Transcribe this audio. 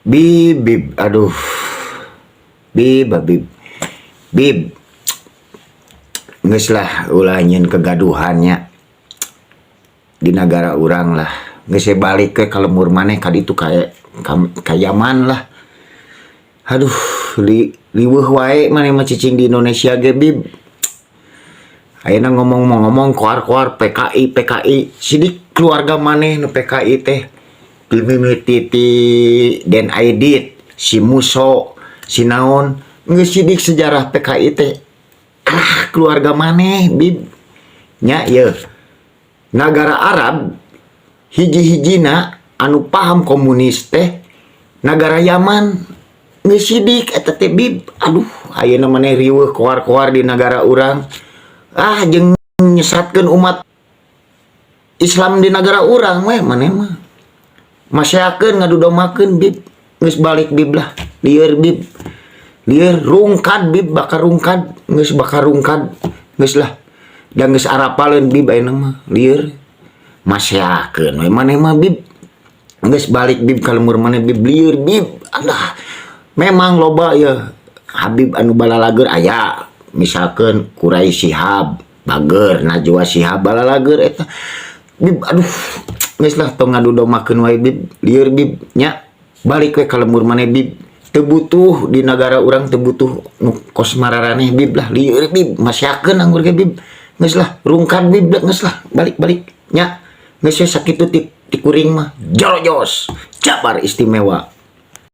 Bib, bib, aduh. Bib, ah, bib. Bib. Geus lah, ulah nyieun kegaduhannya di nagara urang lah. Geus we balik ke ka lembur maneh ka ditu ka Yaman lah. Aduh, liweuh wae maneh mah cicing di Indonesia ge, Bib. Ayeuna ngomong-ngomong koar-koar PKI PKI, sidik keluarga maneh nu PKI teh. Mimiti ti Den Aidit, si Muso, si naon, geus sidik sejarah PKI teh. Ah, keluarga maneh, Bib. Nya ieu. Nagara Arab hiji-hijina anu paham komunis teh nagara Yaman. Geus sidik eta teh, Bib. Aduh, ayeuna maneh riweuh koar-koar di nagara urang. Ah, jeung nyesatkeun umat Islam di nagara urang we maneh mah. Maseakeun ngadudomakeun, Bib. Geus balik, Bib, lah. Lieur, Bib. Lieur rungkad, Bib, bakal rungkad, geus bakal rungkad. Geus lah. Da geus arapaleun, Bib, ayeuna mah. Lieur. Maseakeun we maneh mah, Bib. Geus balik, Bib, ka lembur maneh, Bib, lieur, Bib. Alah. Memang loba ya Habib anu balalageur aya. Misalkeun Quraisy Shihab, bager, Najwa Shihab balalageur eta. Bib, aduh, geus lah, tong ngadudomakeun wae, Bib, lieur, Bib, nya. Balik we ka lembur maneh, Bib. Teu butuh di nagara urang, teu butuh nu kos mararaneh, Bib, lah. Lieur, Bib, maseakeun anggur ge, Bib. Geus lah, rungkad, Bib, geus lah, balik-balik nya. Geus we sakitu ti kuring mah. Jorojos, Jabar Istimewa.